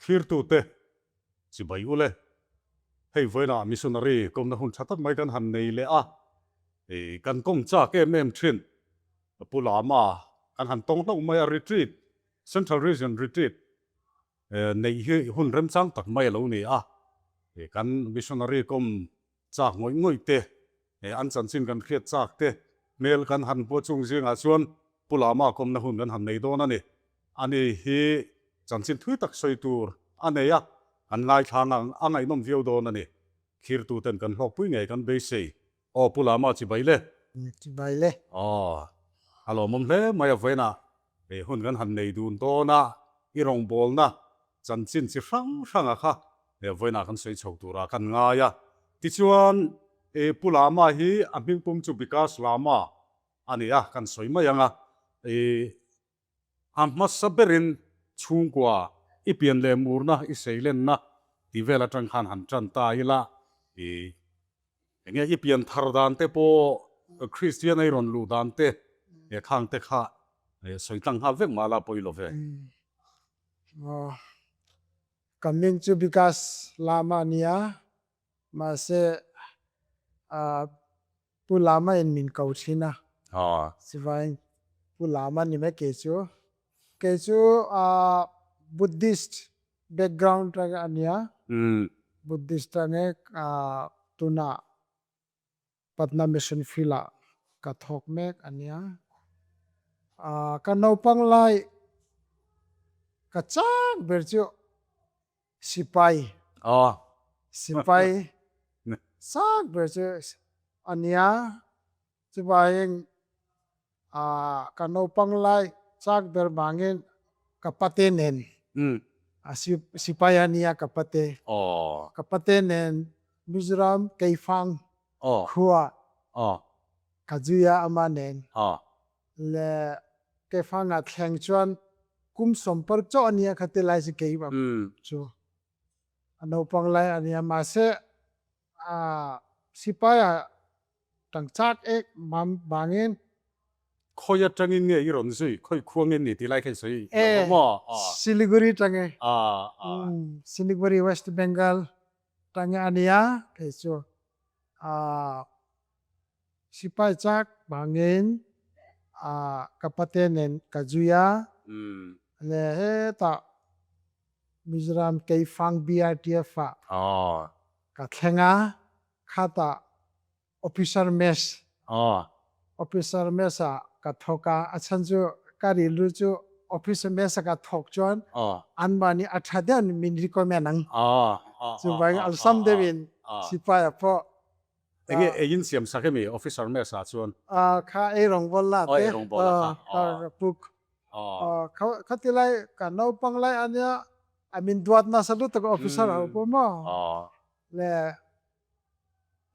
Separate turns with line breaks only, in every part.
Thlirtute chibai ule. Hei vawiinah missionary kawmna hun tha tak mai kan han nei leh a, kan kawm chak em em thin. Pu Lama kan han tawng hlauh mai a, retreat, Central Region retreat neih hi hun remchang tak mai a lo ni a, kan missionary kawm chak ngawih ngawih te, an chanchin kan hriat chak te hmel kan han hmu chung zingah chuan Pu Lama kawmna hun kan han nei dawn a ni. Ani hi chanchin thui tak sawi tur a nei a, kan ngaithlang ang a ngaihnawm viau dawn a ni. Khirtuten kan hlawkpui ngei kan beisei. Aw Pu Lama chibai le.
Chibai le.
Aw, a lawmawm hle mai a vawiinah hun kan han nei dun dawn a, i rawngbawlna chanchin chi hrang hranga kha vawiinah kan sawi chho turah kan ngai a. Tichuan, Pu Lama hi a hmingpum chu Bikash Lama a ni a, kan sawi mai ang a. A hmasa berin chhungkua i pian leh murna i seilenna tih vel atang khan han tan ta ila, enge i pian thar dan te pawh Kristian a i rawn luh dan te khang te kha sawi tlang nghal vek mah la pawi lo ve.
Ka hming chu Bikash Lama a nia, mahse Pu Lama in min ko thin a. Chuvangin Pu Lama ni mai kei chu. Kei chu Buddhist background atang a nia. Buddhist atanga tunah Patna Mission Field ah ka thawk mek a nia. Ka naupang lai ka chak ber chu Sipai. Sipai chak ber chu a nia. Chuvangin ka naupang lai chak ber vangin ka pate nen sipai a nia ka pate. Ka pate nen Mizoram Keifang khua ka zui a ama nen. Le Keifanga thleng chuan kum sawmpar chauh a nia kha ti lai chu keimah chu a naupang lai a nia mahse sipai ah tang chak ek mam vangin
Khawi atangin nge i rawn zui? Khawi khua nge ni tih lai kha i sawi lo maw?
Siliguri tange Siliguri West Bengal tange a nia kei chu. Sipai chak vangin ka pate nen ka zui a, le hetah Mizoram Keifang BRTF ah ka thleng a, khatah Officer Mess Officer Mess ah ka thawk a, a chhan chu ka rilru chu Officer Mess a ka thawk chuan anmahni a tha deuh min recommend ang, chuvangin awlsam deuhin sipai ah pawh
Enge ei in siam sak emi officer mess ah chuan?
Kha ei rawngbawl la te. Ei rawngbawl la kha. Ka puk. Kha ti lai ka naupang lai ania a min duat nasa lutuk officer ho pawh maw. Le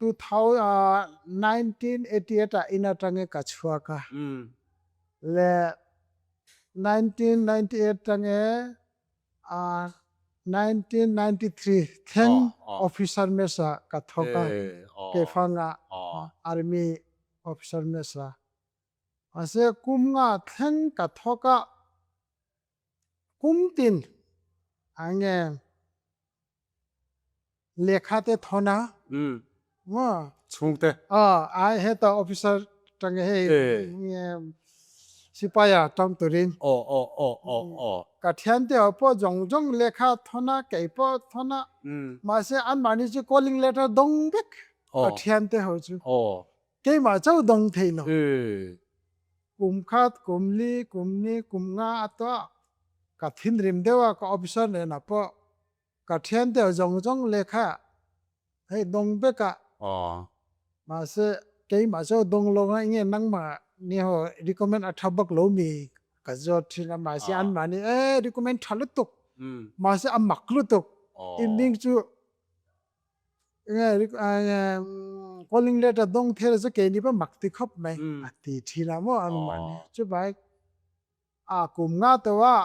1988 ah in atangin ka chhuak a. Le 1998 tange 1993 thleng officer mess ah ka thawk a, Keifang ah army officer mess ah. Mahse kum nga thleng ka thawk a, kum tin enge Lehkha te thawn a.
Maw? Chhungte.
Ai heta officer tange hei sipai ah tang turin.
Aw aw aw aw aw.
Ka thiante ho pawh zawng zawng lehkha thawn a, kei pawh thawn a. Mahse anmahni chu calling letter dawng vek ka thiante ho chu. Keimah chauh dawng thei lo. Kum khat, kum li, kum ni, kum nga a tuah ka thinrim deuh a ka officer nenah pawh Ka thian deuh zawng zawng lehkha hei dawng vek a. Mahse keimah chu dawng lo a enge nangmah ni ho recommend a tha bawk lo mi ka zawt thin a mahse anmahni e recommend tha lutuk mahse a mak lutuk i hming chu enge calling letter dawng thei lo chu keini pawh mak ti khawp mai a ti thin a maw anmahni chuvai a kum nga tawh a.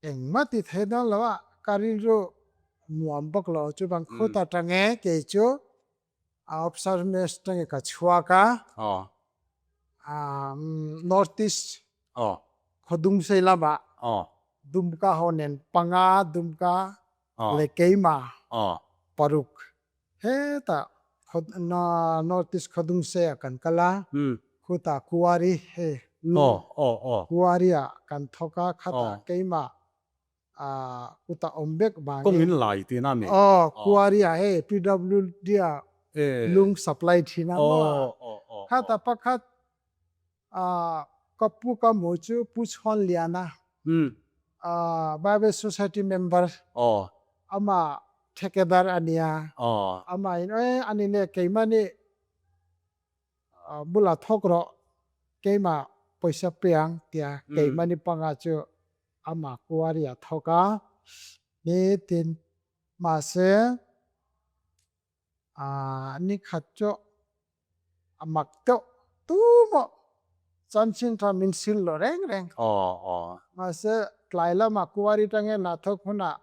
Engmah ti thei dawn lo a, ka rilru nuam bawk lo. Chuvang khut atang e kei chu a officer mess atang e ka chhuak a, North East Khawdungsei lamah. Dumka ho nen panga Dumka leh keimah paruk hetah North East Khawdungsei ah kan kal a, khutah Kuari hei Kuari ah kan thawk a, khatah keimah kutah awm vek vangin.
Kawng in lai tihna a ni.
Aw, Kuari ah hei PWD ah lung supply thin a maw? Khatah pakhat Ka pu ka hmuh chu Pu Chhawnliana, Bible Society member, amah thekedar a nia. Amah in e a ni le keimah nih bulah thawk rawh, keimah pawisa pe ang tia keimah ni panga chu amah kuari a thawk a. Nitin mahse Ni khat chu a mak deuh tu maw chanchin tha min sil lo reng reng. Mahse tlai lama kuari tange hnathawk hunah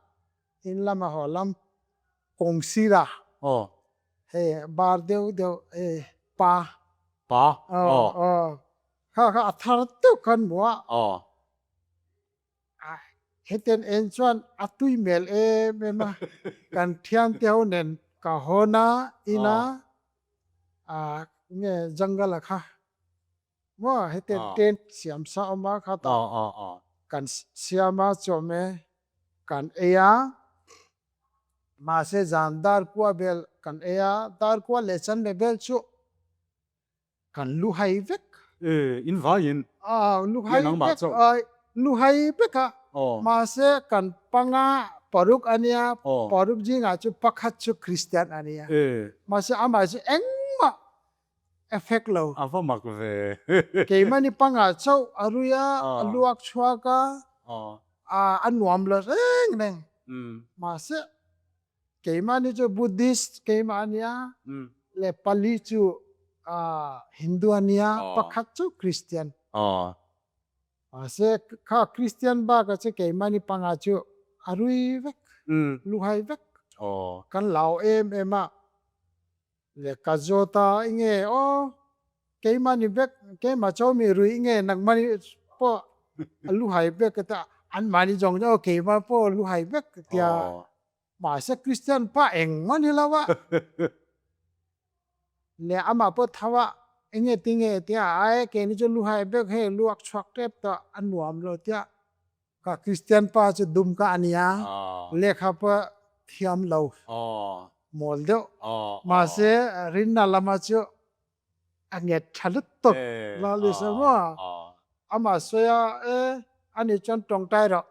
in lama haw lam kawng sira hei bar deuh deuh hei pa
Pa
kha kha a thar deuh khan hmu a. Hetiang en chuan a tui hmel em em a, kan thiante ho nen ka hawn a, in a, nge jungle a kha maw hetiang tent siam sa awm a kha tah kan siam a chawhmeh kan ei a, mahse zan dar kua vel kan ei a, dar kua leh chanve vel chu Kan lu hai vek.
E, in vaiin.
A, lu hai vek a, lu hai vek a. Mahse kan panga paruk a nia, paruk zingah chu pakhat chu Kristian a nia. Mahse amah chu engmah effect lo.
A va mak ve.
Keimahni panga chauh a rui a, a luak chhuak a, a nuam lo reng reng. Mahse Keimahni chu Buddhist keimah a nia, le pali chu Hindu a nia, pakhat chu Christian. Mahse kha Christian baka chu keimahni panga chu a rui vek, luhai vek. Kan lau em em a, Le ka zawt a, i nge aw, keimahni vek, keimah chaw mi rui i nge nangmahni pawh a lu hai vek ka ti a, anmahni zawng chu aw keimah pawh a lu hai vek ka ti a, mahse Kristian pa engmah ni lo a, le amah pawh tho a, i nge ti nge ti a, ae keini chu lu hai vek hei luak chhuak tep tawh a nuam lo ti a, Ka Kristian pa chu dum ka a nia, lehkha pawh thiam lo, mawl deuh. Mahse rinna lama chu a nget tha lutuk Lal Isua maw? Amah sawi a, e, ani chuan tawngtai rawh,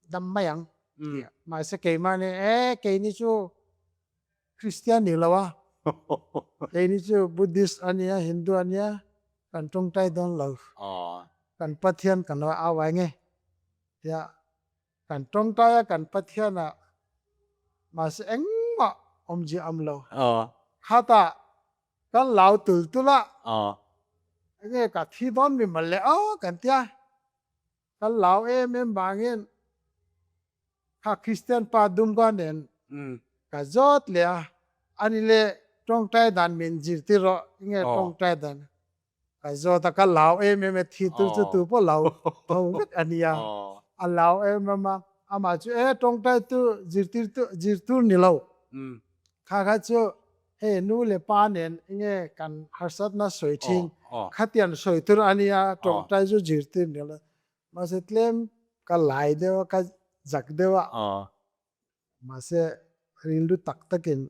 dam mai ang tih. Mahse keimah nih, e, keini chu Kristian ni lo a, keini chu Buddhist a nia, Hindu a nia, kan tawngtai dawn lo, kan Pathian kan lo au ai nge tia kan tawngtai a kan Pathian ah mahse engmah awmzia awm lo, khatah kan lau tul tul a, enge ka thi dawn mi mawle aw kan tia. Kan lau em em vangin kha Kristian pa Dumka nen ka zawt leh a, ani leh tawngtai dan min zirtir rawh, enge tawngtai dan ka zawt a, ka lau em em e, thi tur chu tu pawh lau tho vek a nia, a lau em em a, amah chu e tawngtai tu zirtir tu zirtur ni lo, kha kha chu Hei nu leh pa nen enge kan harsatna sawi thin, khatiang sawi tur a nia, tawngtai chu zirtir ni lo. Mahse tlem ka lai deuh a, ka zak deuh a, mahse rilru tak takin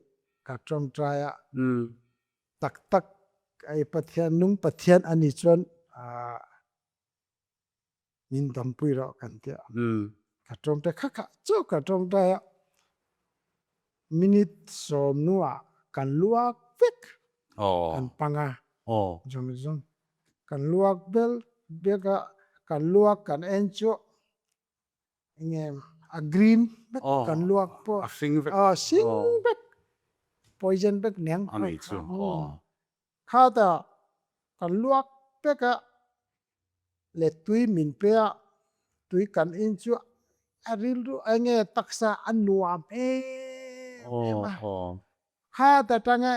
ka tawngtai a, tak tak hei Pathian nung Pathian a nih chuan min dampui rawh kan ti a, ka tawngtai kha kha chu ka tawngtai a, minute sawmnuah kan luak vek kan pang a, zawng zawng kan luak bel bek a, kan luak kan en chu enge a green vek kan luak pawh
a hring vek
a hring vek poison vek niang Khata kan luak pek a, le tui min pe a, tui kan in chu a rilru enge taksa a nuam em em a. Khata tanga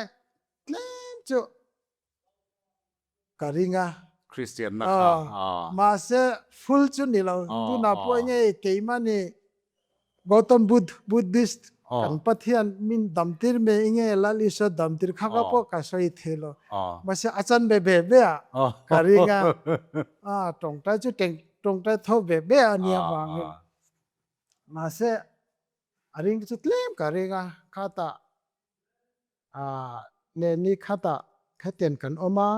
tlem chu ka ring a.
Kristianna kha a.
Mahse full chu ni lo. Tunah pawh enge keimahni Gautam Buddh, Buddhist, kan Pathian min damtir me enge Lal Isua damtir kha kha pawh ka sawi thei lo. Mahse a chan ve ve ve a ka ring a. Tawngtai chu tawngtai tho ve ve a nia vangin. Mahse a ring chu tlem ka ring a khatah Neni khatah khatian kan awm a,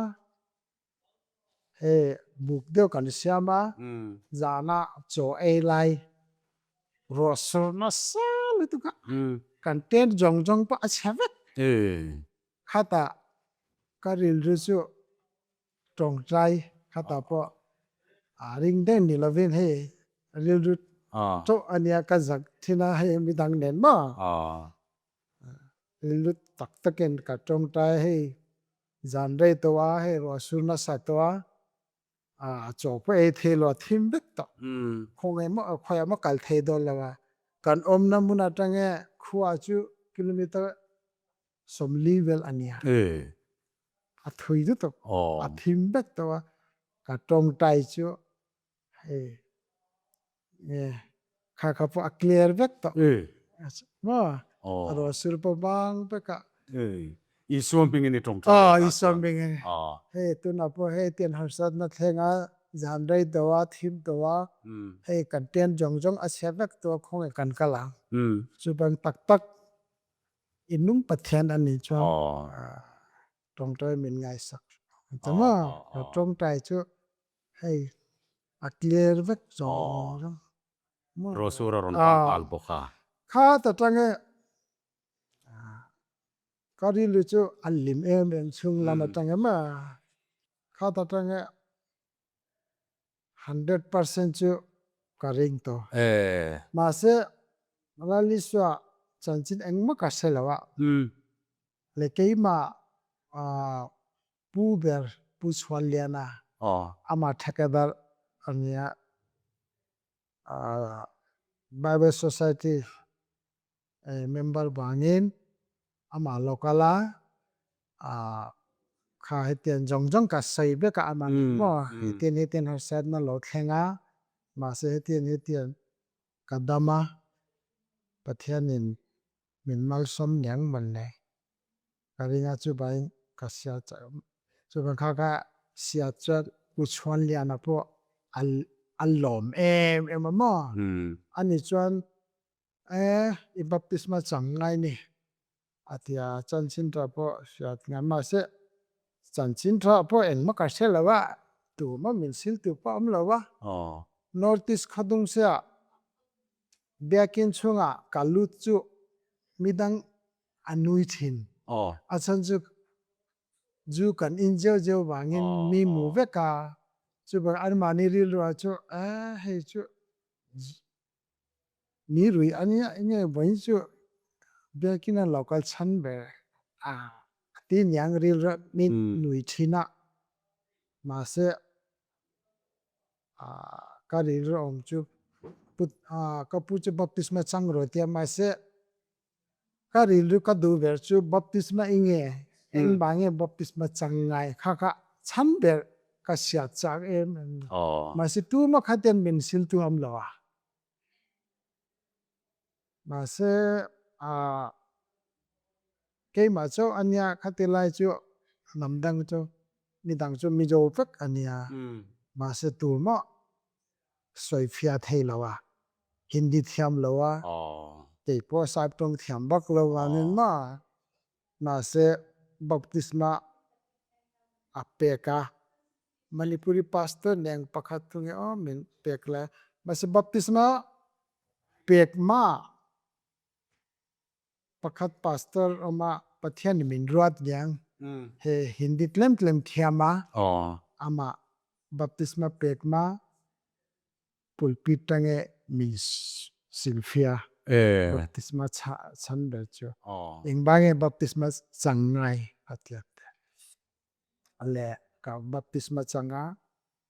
hei buk deuh kan siam a, zana chaw ei lai ruah sur nasa lutuk a, kan tent zawng zawng pawh a chhe vek. Khatah ka rilru chu tawngtai khatah pawh a ring daih ni lovin hei rilru tawh a nia ka zak thin a, hei midang nen maw? Rilru tak takin ka tawngtai hei zan rei tawh a, hei ruah sur nasa tawh a, a chaw pawh ei thei lo a thim vek tawh. Khawngaih emaw khawiah emaw kal thei dawn lo a, kan awmna hmun atang e khua chu kilometer 40 vel a nia. A thui lutuk, a thim vek tawh a, ka tawngtai chu hei nge kha kha pawh a clear vek tawh maw a ruah sur pawh bang vek a.
Isua hmingin i tawngtai a.
Aw Isua hmingin. Hei tunah pawh hei tian harsatna thleng a zan rei tawh a thim tawh a hei kan tent zawng zawng a chhe vek tawh a khawnge kan kal ang. Chuban tak tak i nung Pathian a nih chuan tawngtai min ngaisak ta maw tawngtai chu Hei a clear vek zawng zawng.
Rosur a rawn vang nghal bawk a.
Kha ta tang e ka rilru chu a lim em em chhung lam atang em a. Kha ta tang e 100% chu ka ring tawh. Mahse Ralisua chanchin engmah ka hre lo a. Le keimah Pu ber Pu Chhuanliana amah Thakadar a nia. Bible Society member vangin amah lo kal a, kha hetiang zawng zawng ka sawi vek a amah nen maw hetiang hetiang harsatna lo thleng a, mahse hetiang hetiang ka dam a, Pathianin min malsawm neng mawn le. Ka ring a chuvain ka sia chuvan kha ka sia chuan Pu Chhuanliana pawh a lawm em em a maw? Ani chuan e i baptisma chang ngai ni a ti a, chanchin tha pawh hriat ngai mahse chanchin tha pawh engmah ka hre lo a, tumah min siltu pawh a awm lo a, North East Khawdungsia Biakinn chhungah ka lut chu midang a nui thin. A chhan chu zu kan in zeuh zeuh vangin mi mu vek a, chubakah anmahni rilru ah chu eh hei chu mi rui a nia enge vawiin chu biakin a lo kal chhan ber a ti niang rilru ah mi nui thin a, mahse ka rilru awm chu ka pu chu baptisma chang rawh tia mahse Ka rilru ka duh ber chu baptisma i nge, engvang nge baptisma chang ngai kha kha chhan ber ka hriat chak em em ni. Mahse tuma kha ten min siltu awm lo a. Mahse keimah chu a nia khati lai chu hnam dang chu midang chu Mizo vek a nia. Mahse tuma sawifiah thei lo a, Hindi thiam lo a, kei pawh Sap tawng thiam vak lo vangin maw, mahse baptisma a pek a, Manipuri pastor neng pakhat thu nge aw min pek lai, mahse baptisma pek ma Pakhat pastor awm a, Pathian in min ruat viang. He Hindi tlem tlem thiam a, amah baptisma pek ma pulpit tange min silfia baptisma chhan ber chu. Engvang nge baptisma chang ngai a tia te. Le ka baptisma chang a,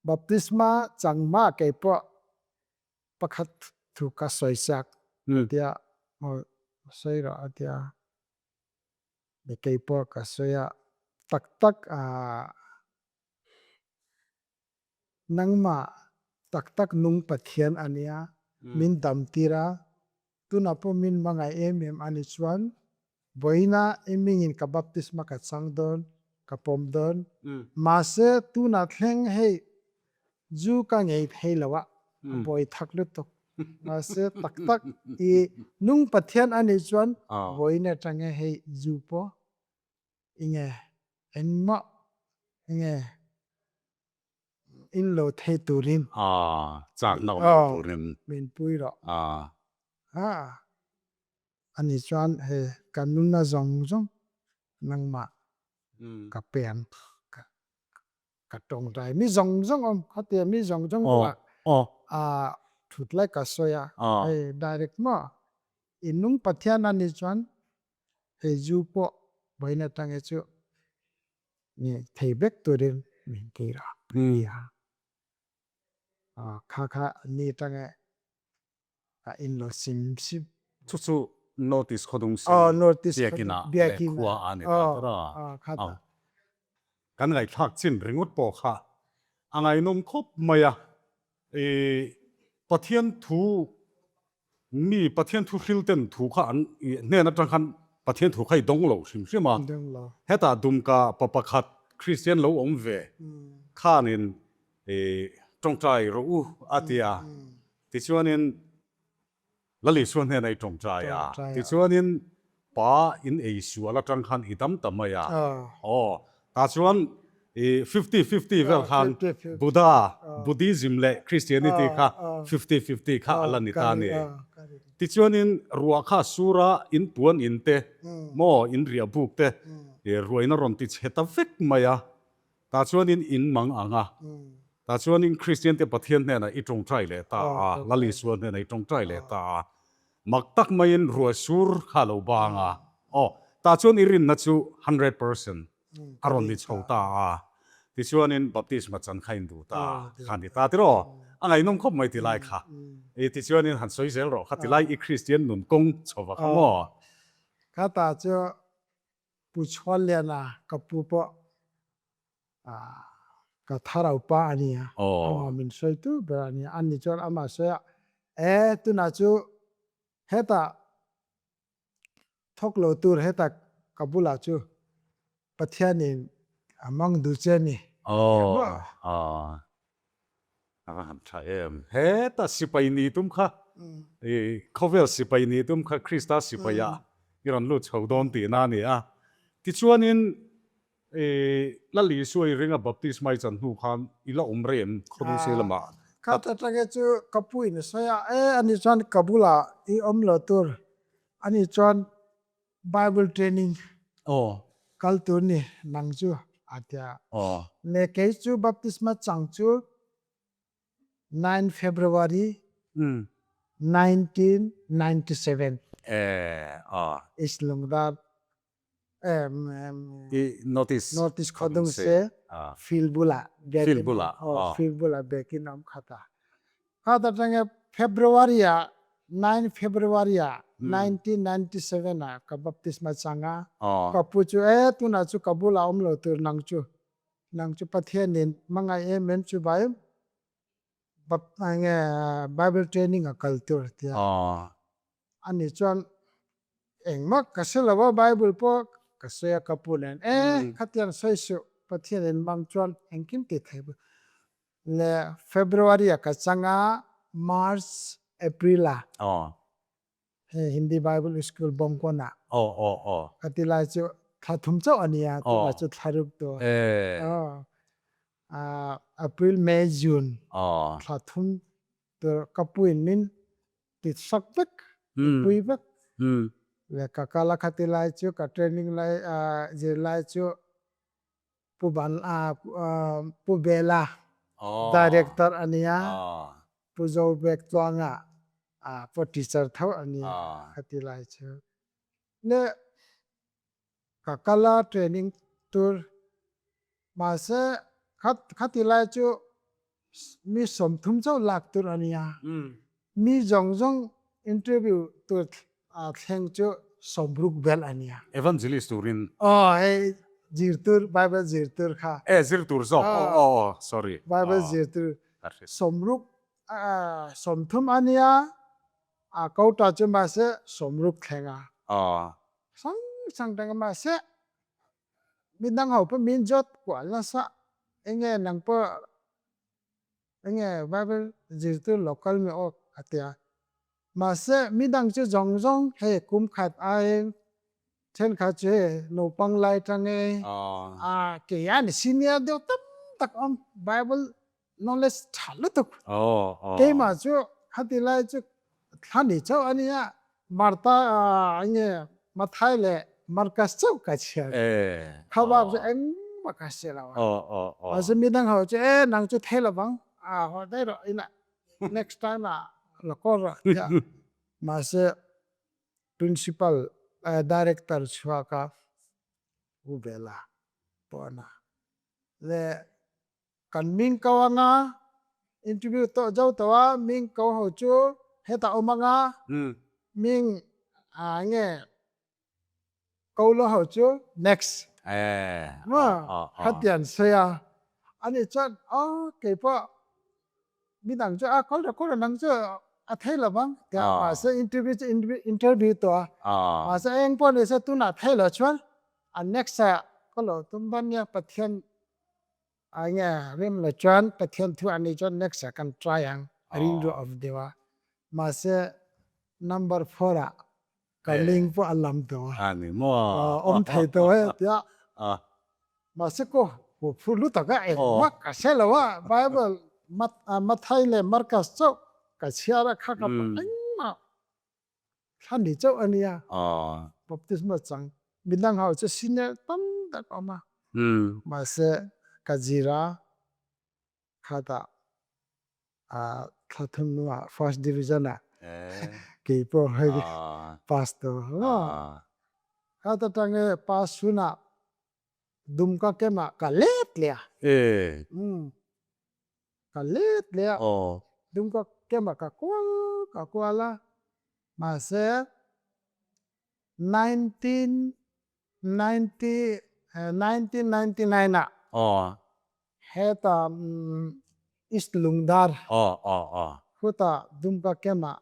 baptisma chang ma keipawh Pakhat thu ka sawi chak a tia, aw sawi rawh a tia, kei pawh ka sawi a, tak tak a. Nangmah tak tak nung Pathian a nia, min dam tir a, tunah pawh min hmangaih em em a ni chuan vawiina i mingin ka baptisma ka chang dawn, ka pawm dawn. Mahse tunah thleng hei zu ka ngei thei lo a, a buai thak lutuk. Mahse tak tak i nung Pathian a nih chuan vawiin atanga hei zu pawh enge engmah enge in lo thei turin
chakna awm lo turin
min pui rawh. Ani chuan he ka nunna zawng zawng nangmah ka pen ka tawngtai mi zawng zawng awm khatia mi zawng zawng bulah thut lai ka sawi a hei direct maw i nung Pathian ani chuan hei zu pawh vawiin atang hi chu ni thei vek turin min tir a nia kha kha ni atanga a in lo sim sim.
Chu chu North East khawdung sim biakina leh khua a ni ta ber a. Kan ngaihthlak chin ringawt pawh kha a ngaihnawm khawp mai a, i Pathian thu mi Pathian thu hril ten thu kha an hnen atang khan Pathian thu kha i dawng lo hrim hrim a, hetah Dumka pa pakhat Kristian lo awm ve khanin i tawngtai rawh u a ti a, tichuanin Lal Isua hnenah i tawngtai a, tichuanin pa in ei sual atang khan i dam ta mai a, aw tah chuan i fifty fifty vel khan Buddha, Buddhism leh Christianity kha fifty fifty kha a la ni ta a ni. Tichuanin ruah kha sur a, in puan in te maw in riah buk te ruaina rawn ti chhe ta vek mai a, Tah chuanin in mang ang a, tah chuanin Kristiante Pathian hnenah i tawngtai leh ta a, Lal Isua hnenah i tawngtai leh ta a, mak tak maiin ruai sur kha a lo bang a, aw, tah chuan i rinna chu 100% a rawn ni chho ta a, tichuanin baptisma chan kha in duh ta kha a ni ta tiraw? A ngaihnawm khawp mai tilai kha. Tichuanin han sawi zel rawh kha tilai i Kristian nun kawng chho va kha maw?
Kha tah chu Pu Chhuanliana ka pu pawh ka tharau pa a nia, amah min sawitu ber a nia. Ani chuan amah sawi a, E, tunah chu hetah thawk lo tur hetah ka bulah chu Pathianin a mang duh che a ni.
A va han tha em. Heta sipai ni tum kha, i khawvel sipai ni tum kha Krista sipaiah i rawn lut chho dawn tihna a ni a. Tichuanin i Lal Isua i ringa baptisma i chan hnu khan i la awm rei em khawdungsi lamah?
Kha ta tange chu ka pu in a sawi a, e ani chuan ka bulah i awm lo tur, ani chuan Bible training kal tur ni nang chu a tia. Le kei chu baptisma chang chu 9 February 1997 East Lungdar North East Khodung se field bulah
Field bulah
field bulah biakin a awm khat a. Khat atanga February ah 9 February ah 1997 ah ka baptisma chang a, ka pu chu e tunah chu ka bulah awm lo tur nang chu, nang chu Pathianin hmangaih em em chu bai enge Bible training a kal tur a tia. Ani chuan engmah ka hre lo a Bible pawh ka sawi a ka pu nen e khatiang sawi suh Pathianin hmang chuan engkim ti thei Le February a ka chang a, March, April a hei Hindi Bible School Bawngkawn ah ka ti lai chu thla thum chauh a nia, tunah chu thla ruk tur. April, May, June thla thum tur ka pu in min ti sak vek, ti pui vek. Le ka kal a kha ti lai chu ka training lai zir lai chu Pu Ban Pu Bela Director a nia, Pu Zobek Tluanga pawh teacher tho a nia ka ti lai chu. Le ka kal a training tur mahse khati lai chu mi 30 chauh lak tur a nia. Mi zawng zawng interview tur thleng chu 60 vel a nia.
Evangelist turin.
Aw hei zir tur Bible zir tur kha.
E zir tur zawk aw aw sorry.
Bible zir tur. Sawmruk 30 a nia a quota chu mahse 60 thleng a. Hrang hrang tang a mahse midang ho pawh min zawt kual nasa enge nang pawh enge Bible zirtir local mi awk a tia. Mahse midang chu zawng zawng hei kum khat aiin thenkhat chu hei naupang lai tang e a kei a ni senior deuh tam tak awm Bible knowledge tha lutuk. Keimah chu khati lai chu thla ni chauh a nia Martha enge Mathai leh Marcus chauh ka chhiar. Kha bak chu engmah ka hre lo a. Mahse midang ho chu e nang chu thei lovang a haw daih rawh inah next time ah la call rawh tia mahse principal director chhuak a u Bela pawh leh kan ming ko anga interview tawh zo tawh a ming ko ho chu hetah awm anga ming ah nge ko lo ho chu next khatian sawi a ani chuan aw keipawh midang chu a call rawh call rawh nang chu a thei lo vang tia mahse interview chu interview tawh a mahse eng pawh nise tunah thei lo chuan a next ah ka lo tum dawn nia Pathian A nge rem lo chuan Pathian thu a nih chuan next ah kan try ang a rilru a awm deuh a. Mahse number four ah ka ling pawh a lam tawh a.
A ni maw?
Awm thei tawh e tia. Mahse ko huphur lu tak a engmah ka hre lo a Bible Mathai leh Marcus chauh ka chhiar a kha ka engmah Thla ni chauh a nia. Baptisma chang midang ho chu senior tam tak a awm a. Mahse ka zir a, khatah thla thum hnuah first division ah kei pawh hei pass tur hlawm. Khat atang e pass hunah Dumka camp ah ka let leh a. Ka let leh a, Dumka camp ah ka kual ka kual a, mahse 1990 1999 ah heta East Lungdar khutah Dumka camp ah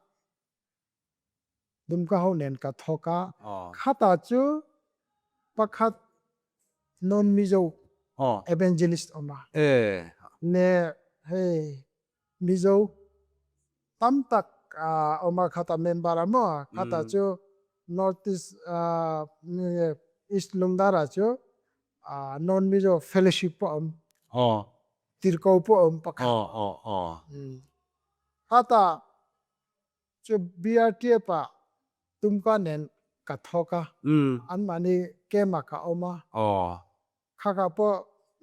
Dumka ho nen ka thawk a, khatah chu pakhat non Mizo evangelist awm a, ne hei Mizo tam tak awm a khatah member a maw, khatah chu North East East Lungdara chu non Mizo fellowship pawh a awm, tirhko pawh a awm pakhat. Khatah Chu BRTF ah tumka nen ka thawk a, anmahni camp ah ka awm a, khakah pawh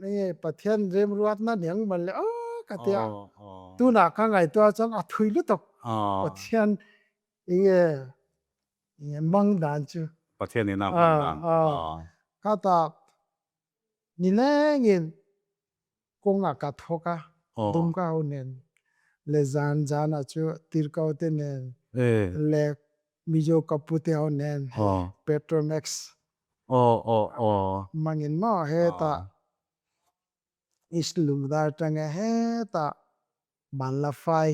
enge Pathian remruatna niang mawn le aw ka ti a, tunah ka ngaihtuah chuan a thui lutuk Pathian enge mang dan chu.
Pathian in a hman dan.
Khatah nilengin kawngah ka thawk a, Dumka ho nen leh zan zanah chu Tirkau te nen leh Mizo ka pu te ho nen Petromax hmangin maw hetah East Lungdar atanga hetah Banlafai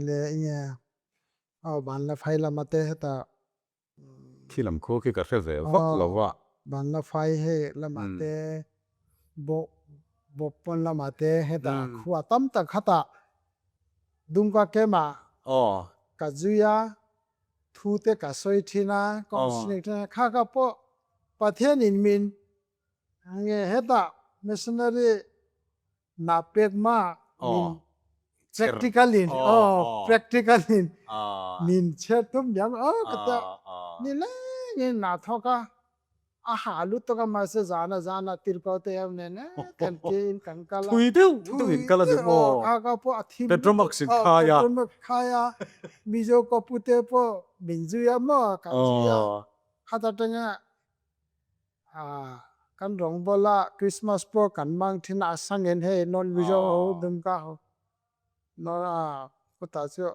leh enge aw Banlafai lama te hetah
Khi lam khu khi ka hre ve vak lo a.
Banla fai hei lamah te bawk bawk pawn lamah te hetah khua tam tak khatah Dumka camp ah ka zui a, thu te ka sawi thin a, counselling thin a, kha kha pawh Pathian in min nge hetah missionary Na pek ma min practical in aw practical in min chhiar tum diam aw ka tia ni leng in na thawk a a ha lutuk a mahse zana zana tirko te em nen e kan ke in kan kal a
thui deuh deuh in kal a ni maw
kha ka pawh a thim
Petromax in khai a
Petromax khai a Mizo ka pu te pawh min zui a maw kan zui a khata tanga Kan rawngbawla Christmas pawh kan hmang thin a, a sangin hei non Mizo ho Dumka ho khutah chu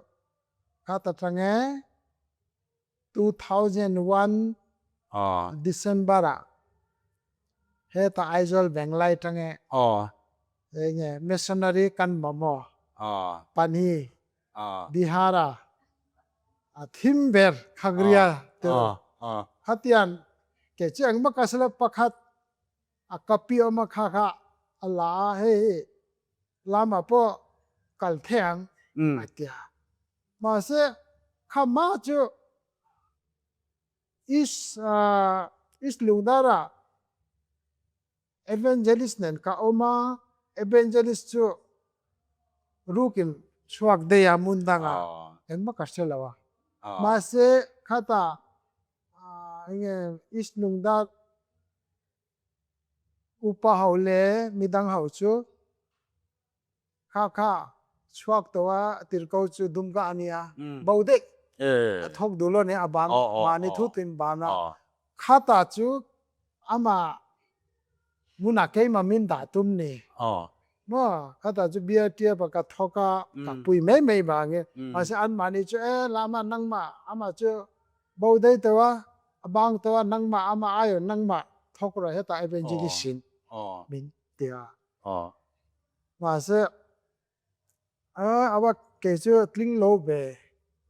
kha ta tang e 2001 December ah heta Aizawl Venglai tang e. Enge missionary kan mamawh Pani Bihar-a a thim ber Khagria tur khatian kei chu engmah ka hre lo pakhat a kapi awm a kha kha a la a hei hi lamah pawh kal thei ang a ti a mahse kha hma chu East East Lungdara Evangelist nen ka awm a, Evangelist chu rukin chhuak daih a hmun dangah engmah ka hre lo a. Mahse khatah enge East Lungdar upa ho leh midang ho chu Kha kha chhuak tawh a tirko chu dumka a nia, bo daih a thawk duh lo nia a ban mahni thutin ban a, khata chu amah hmunah keimah min dah tum ni maw, khata chu beer tiap a ka thawk a ka pui mai mai vangin, mahse anmahni chu e lama nangmah amah chu bo daih tawh a, a bang tawh a nangmah amah aiawh nangmah thawk rawh hetah evangelist in min ti a. Mahse, a va kei chu tling lo ve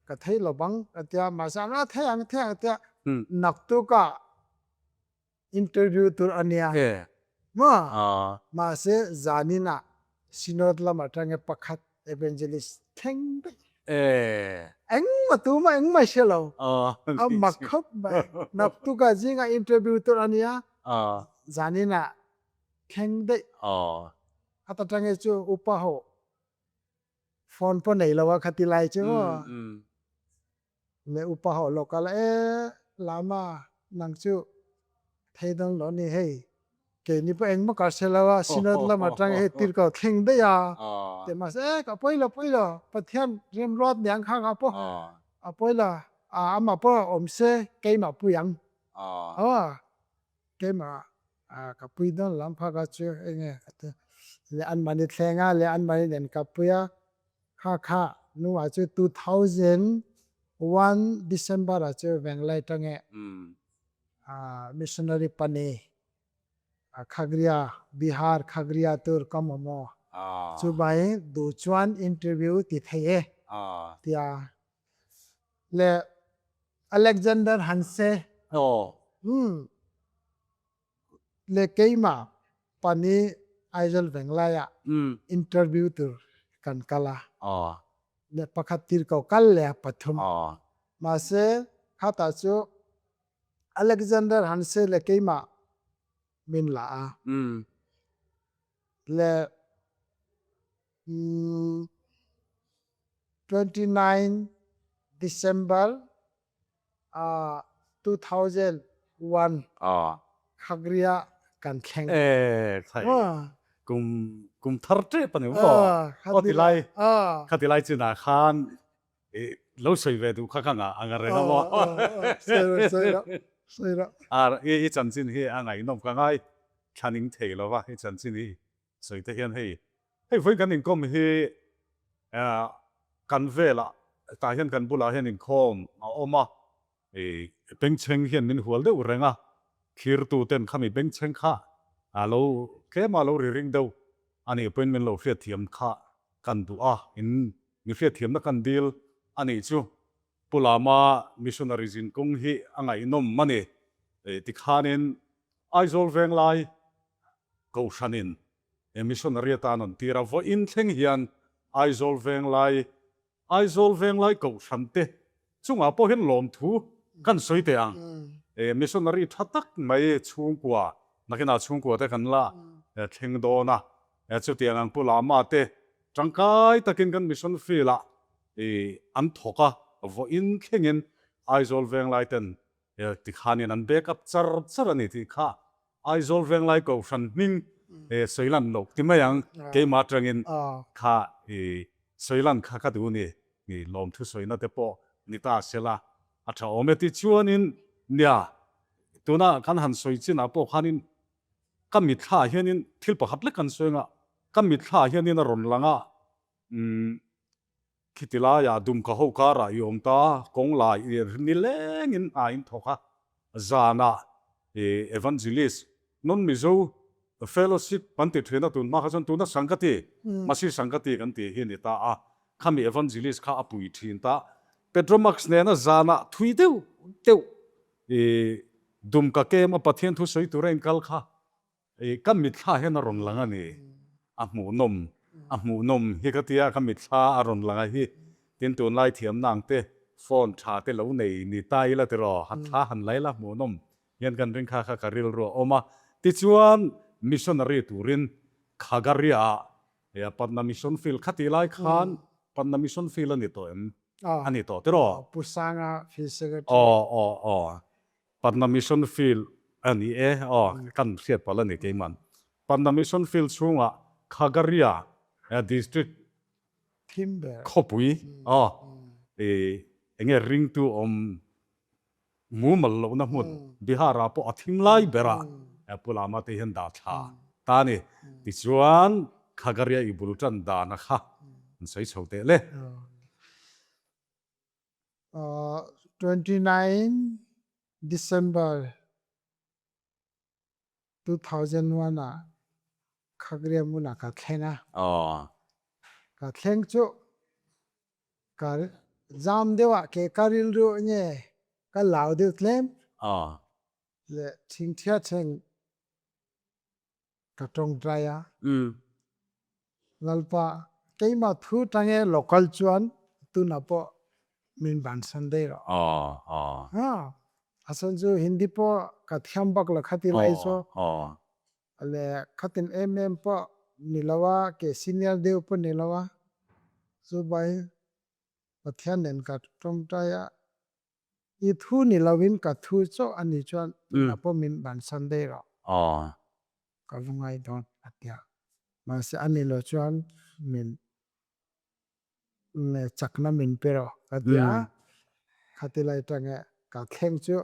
ka thei lo bang ka tia, mahse an a thei ang thei ang tia naktuk ah interview tur a nia maw? Mahse zanin ah Synod lam atanga pakhat evangelist thleng daih. Engmah tumah engmah hre lo, a mak khawp mai. Naktuk ah zingah interview tur a nia, zanin ah thleng daih. A ta tang hi chu upa ho phone pawh nei lo a khati lai chu maw. Le upa ho lo kal a e Lama nang chu thei dawn lo ni hei keini pawh engmah ka hre lo a Synod lam atang hei tir ko thleng daih a tih mahse e ka pawi lo pawi lo Pathian remruat niang kha ka pawh a pawi lo amah pawh awm se keimah pui ang aw. Keimah ka pui dawn lam phak a chu enge leh anmahni thleng a leh anmahni nen ka pui a, kha kha nungah chu 2001 December ah chu Venglai tange missionary pani Khagria Bihar Khagria tur ka mamawh chuvangin duh chuan interview ti thei e tia leh Alexander Hanse leh keimah pani Aizawl Venglai ah interview tur kan kal a, leh pakhat tir ko kal leh a pathum. Mahse khatah chu Alexander Hanse leh keimah min la a, leh 29 December 2001 Khagria kan thleng.
E thai kum kum thar tep ani maw aw ti lai kha ti lai chinah khan lo sawi ve duh kha ka ngah ang a reng a maw i chanchin hi a ngaihnawm ka ngai thlaning thei lova i chanchin hi Sawi te hian hei hei vawiin kan inkawm hi kan velah tah hian kan bulah hian inkhawm a awm a, bengchheng hian min hual deuh reng a, thlirtu ten khami bengchheng kha a lo tlem a lo ri ring deuh a nih pawhin min lo hriatthiam kha kan duh a, in mi hriatthiamna kan dil a nih chu. Pu Lama missionary zinkawng hi a ngaihnawm a ni tikhanin Aizawl Venglai Kohhranin missionary atan an tir a, vawiin thleng hian Aizawl Venglai, Aizawl Venglai Kohhran te chungah pawh hian lawmthu kan sawi teh ang. Missionary tha tak mai chhungkua, nakinah chhungkua te kan la thleng dawn a, chutiang ang Pu Lama te tangkai takin kan mission field ah an thawk a, vawiin thlengin Aizawl Venglai ten tikhanin an back up char char a ni tih kha Aizawl Venglai Kohhran hming sawi lan loh ti mai ang, keimah atangin kha sawi lan kha ka duh ni, lawmthu sawina te pawh ni ta sela a tha awm e. Tichuanin nia tuna kan han sawi chinah pawh khanin ka mitthla hianin thil pakhat lek kan sawi anga ka mitthla hianin a rawn lang a, Khiti laiah Dumka ho karah i awm ta, kawng lai i nilengin hna in thawk a, zanah i evangelist non Mizo Fellowship kan ti thin a, tun hma kha chuan tuna Sangati, Masi Sangati kan tih hi a ni ta a, khami Evangelist kha a pui thin ta. Petromax nena zanah thui deuh deuh i Dumka kem a Pathian thu sawi tura inkal kha i ka mitthla hian a rawn lang a ni. A hmuhnawm, a hmuhnawm hi ka tia ka mitthla a rawn lang a hi. Tin tunlai thiamna ang te phone tha te lo nei ni ta ila tiraw, ha thla han la ila hmuhnawm hian kan ring kha kha ka rilru a awm a. Tichuan missionary turin Khagaria ah Patna Mission Field kha tih lai khan Patna Mission Field a ni tawh em? A ni tawh tiraw?
Pu Sanga Field Secretary.
Aw aw aw Patna Mission Field a ni e aw kan hriat palh a ni keiman. Patna Mission Field chhungah Khagaria District khawpui aw enge ringtu awm Mumal lohna hmun Bihar-ah pawh a thim lai berah Pu Lama te hian dah thla ta a ni. Tichuan, Khagaria i bul tan dana kha an sawi chho teh le.
29 December 2001 ah Khagria hmunah ka thleng a. Ka thleng chu ka zam deuh a ke ka rilru nge ka lau deuh tlem leh thingthia thleng ka tawngtai a. Lalpa keimah thu tange local chuan tunah pawh min bansan daih rawh. A chhan chu Hindi pawh ka thiam bak lo khati lai chu leh khatin em em pawh ni lo a, ke senior deuh pawh ni lo a, chubai Pathian nen ka tawngtai a, i thu ni lo in ka thu chauh a nih chuan tunah pawh min bansan daih rawh. Ka va ngai dawn a ti a, mahse a ni lo chuan min chakna min pe rawh ka ti a, khati lai atanga ka thleng chu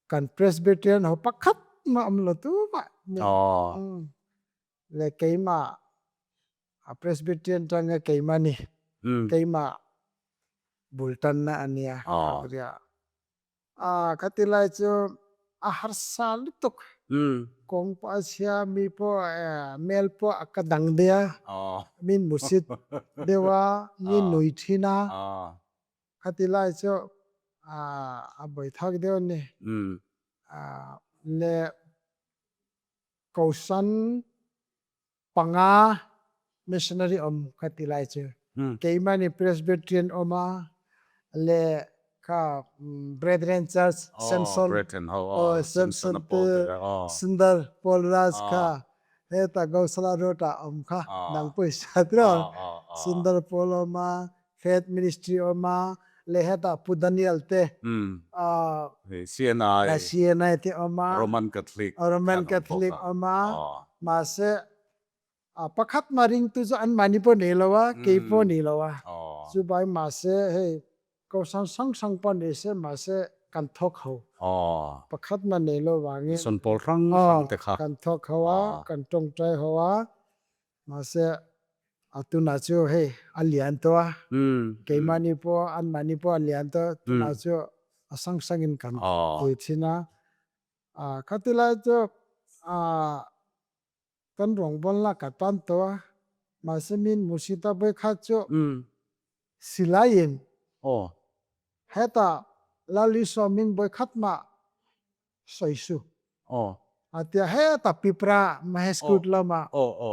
kan Presbyterian ho pakhat mah awm lo tumah leh keimah Presbyterian tanga keimah ni keimah bul tanna a nia ka ti a. A khati lai chu a harsa lutuk. Kawng pawh a chhia, mi pawh mel pawh a ka dang deuh a, min musit deuh a, mi nui thin a. Khati lai chu a bawithak deuh a ni. Le Kohhran panga missionary awm kha ti lai chu keimahni Presbyterian awm a le kha Brethren Church Samson aw Samson te Sundar Paul Raj kha heta Gosala Road ah awm kha nang pawh i hria tiraw Sundar Paul awm a Faith Ministry awm a le heta Pu Daniel te
CNI
CNI te awm a
Roman Catholic
Roman Catholic awm a mahse pakhat mah ringtu chu anmahni pawh nei lo a kei pawh nei lo a chubai mahse hei kohhran hrang hrang pawh nei se mahse kan thawk ho pakhat mah nei lo vangin
Mission pawl hrang hrang te kha
kan thawk ho a kan tawngtai ho a Mahse, a tunah chu hei a lian tawh a, keimahni pawh anmahni pawh a lian tawh, tunah chu a sang sangin kan pui thin a. Khati lai chu kan rawngbawlna ka tan tawh a, mahse min Mushita vawikhat chu silaiin hetah Lal Isua min vawikhat mah sawi su. A tia heta Pipra Maheskut lama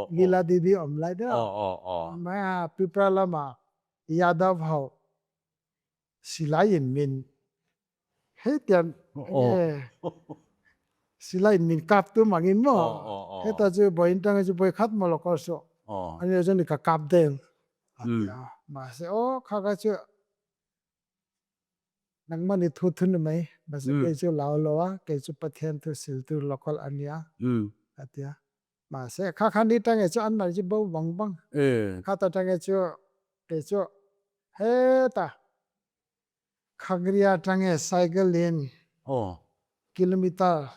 Lila Didi awm lai deuh a, Pipra lama Yadav ho silai in min hetiang silai in min kap tum angin maw heta chu vawiin tanga chu vawi khat maw lo kal suh ani chuan ka kap deng a tia mahse aw kha kha chu Nangmah nih thu thu ni mai, mahse kei chu lau lo a, kei chu Pathian thu siltu local a nia, a ti a. Mahse kha kha ni tange chu an mah chu bo vang vang. Kha ta tange chu kei chu heta Khagria tange cycle in kilometer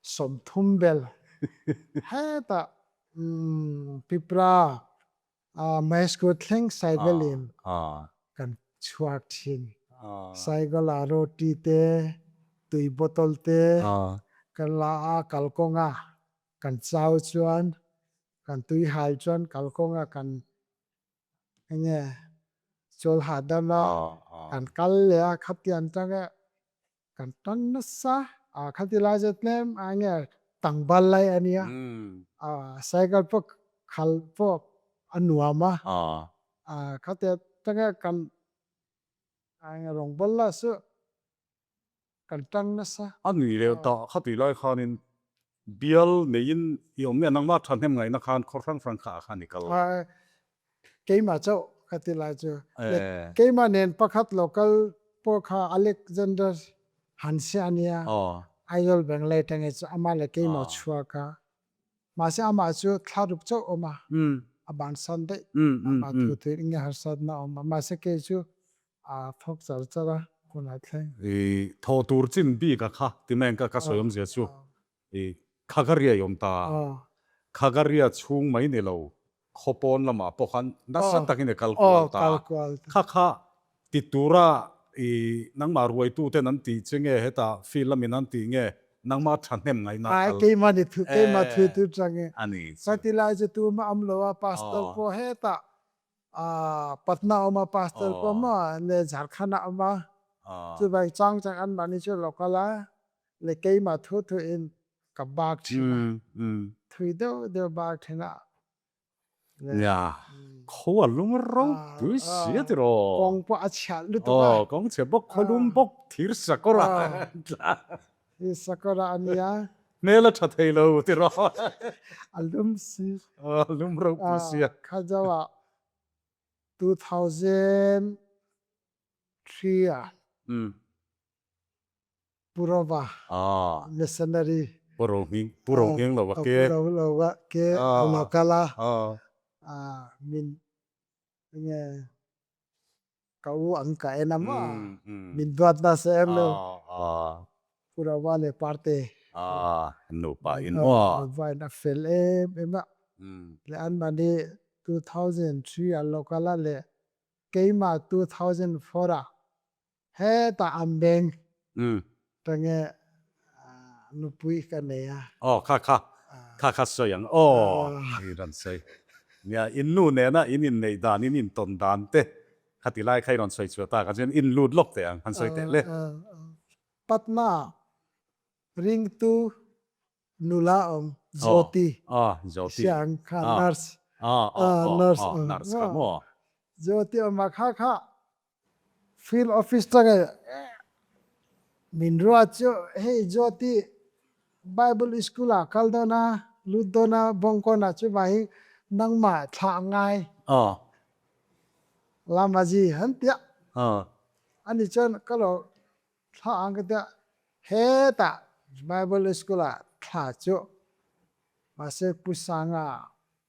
30 bel heta Pipra Mahesh thleng cycle in kan chhuak thin. Cycle ah roti te, tui bottle te kan la a, kalkawng a. Kan chau chuan kan tui hal chuan kalkawnga kan enge chawl hahdam a, kan kal leh a, khatiang tanga kan tan nasa a, khati lai chu tlem a enge tangbal lai a nia, cycle pawh khal pawh a nuam a, khatia tanga kan enge rawngbawlh lah chu Kan tang nasa.
A nui leh ta kha tih lai khanin bial neiin i awm nge nangmah thahnem ngaihna khan khaw hrang hrang kha ah khan i kal.
Keimah chauh ka ti lai chu. Keimah nen pakhat local pawh kha Alexander Hanse a nia. Aizawl Bangalore atangin chu amah leh keimah chhuak a. Mahse amah chu thla ruk chauh awm a, a bansan daih. Amah thu thu in nge harsatna a awm a. Mahse kei chu a thawk char char a hunah thleng.
I thawh tur chin bik a kha ti mai ang ka ka sawi awmzia chu i Khagaria i awm ta a, Khagaria chhung mai ni lo khaw pawn lamah pawh khan nasa takin i kal kual ta a, kha kha ti tura i nangmah ruaitu ten an tih che nge hetah field lamin an tih nge nangmah thahnem ngaihna kal.
Keimah ni thu keimah thu tur chang e. Ka ti lai chu tumah awm lo a pastor pawh hetah Patna a awm a, pastor pawh maw leh Jharkhand ah a awm a, chuvang chang chang anmahni chu lo kal a, leh keimah thu thu in ka bak thin a, thui deuh deuh bak thin a.
Nia, khaw a lung ropui si a tiraw.
Kawng pawh a chhiah lutuk a.
Aw, kawng chhe bawk, khaw lum bawk, thir sakawr a.
Thir sakawr a ania.
Hmel a tha thei lo tiraw.
A lum si.
A lum ropui si a.
Kha zauh ah 2003 ah Purova missionary.
Puro hming Puro hming lo a ke.
Puro lo a ke a lo kal a. Min enge Ka u ang ka en a maw? Min duat nasa em lo. Pu Rova leh Parte.
Nupa in maw?
Nupa in a fel em em a. Leh anmahni 2003 ah local a leh keimah 2004 ah hetah an beng Tange nupui ka nei a.
Aw kha kha kha kha sawi ang aw i rawn sawi. Nia in nu nena in inneih dan in intawn dan te kha ti lai kha i rawn sawi chhuah tak ah chuan in lut lawk teh ang han sawi teh le.
Patna ringtu nula awm Jyoti Siang kha nurse nurse
nurse kha maw.
Jyoti awm a kha kha Field office tanga min ruat chu hei Jyoti Bible school ah kal dawn a, lut dawn a, Bawngkawn ah chuvang hi nangmah thlah ngai Lamaji han tia. Ani chuan ka lo thlah ang ka tia, hetah Bible school ah thlah chu mahse Pu Sanga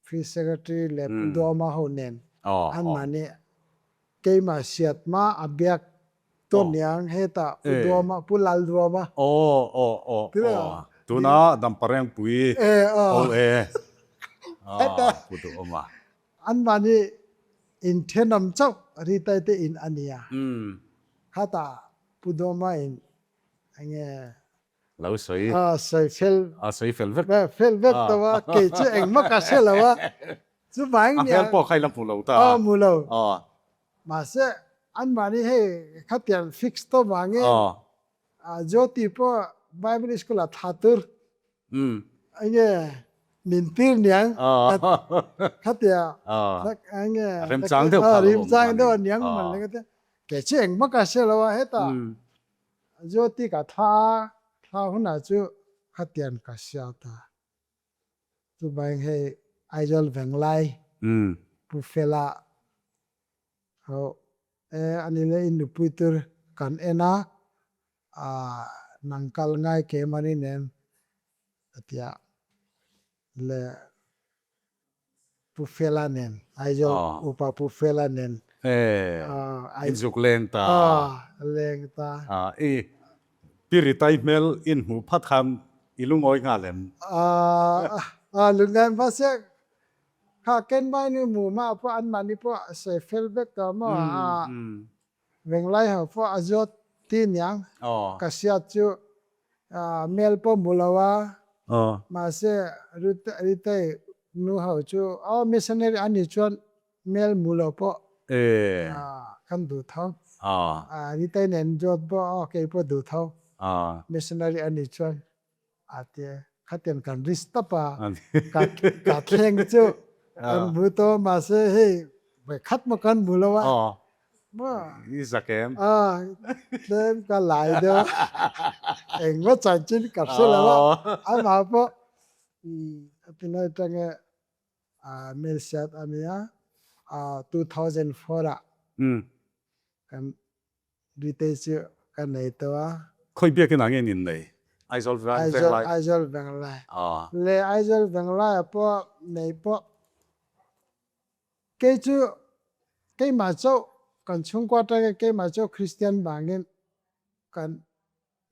Free Secretary leh Pu Duama ho nen anmahni keimah hriat hma a biak tawn niang hetah Pu Duama, Pu Lal Duama.
Aw aw aw aw tuna Damparengpui ho e Pu Duhawma.
Anmahni inthenawm chauh Ritai te in a nia. Khatah Pu Duama in enge
Lo sawi.
A sawi fel.
A sawi fel vek.
Fel vek tawh a, kei chu engmah ka hre lo a, chuvang
nia. A hmel pawh kha i la hmu lo ta.
A hmu lo. Mahse, anmahni hei khatiang fix tawh vangin Jyoti pawh Bible school ah thla tur enge min tir niang khatia enge
remchang deuh kha lo awm.
Remchang deuh aniang man le ka tia. Kei chu engmah ka hre lo a, hetah Jyoti ka thla a, thla hunah chu khatian ka hriat a. Chuvangin hei Aizawl Venglai Pu Fela ho e ani leh i nupui tur kan en a, nang kal ngai keimahni nen a ti a le. Pu Fela nen, Aizawl upa Pu Fela nen.
In zuk leng ta.
Leng ta.
I Piritai hmel in hmuh phat khan i lungawi nghal em?
Lungngai mahse kha Kenmai nu mah pawh anmahni pawh sawi fel vek tawh maw? Venglai ho pawh a zawt ti niang. Ka hriat chu mel pawh hmu lo a. Mahse Ritei nu ho chu aw missionary a nih chuan hmel hmu lo pawh kan duh tho. Ritei nen zawt pawh aw kei pawh duh tho missionary a nih chuan a ti a. Khatiang kan risk tawp a, ka thleng chu kan hmu tawh mahse hei vawikhat maw kan hmu lo a.
I zak em?
Tlem ka lai deuh a, engmaw chanchin ka hre lo a, amah pawh a ti nawi tang e Melsiat a nia, 2004 ah kan Ritei chu ka nei tawh a.
Khawi biakin ah nge in innei? Aizawl Venglai.
Aizawl Venglai. Le Aizawl Venglai ah pawh nei pawh kei chu keimah chauh kan chhungkua atangin keimah chauh Kristian vangin kan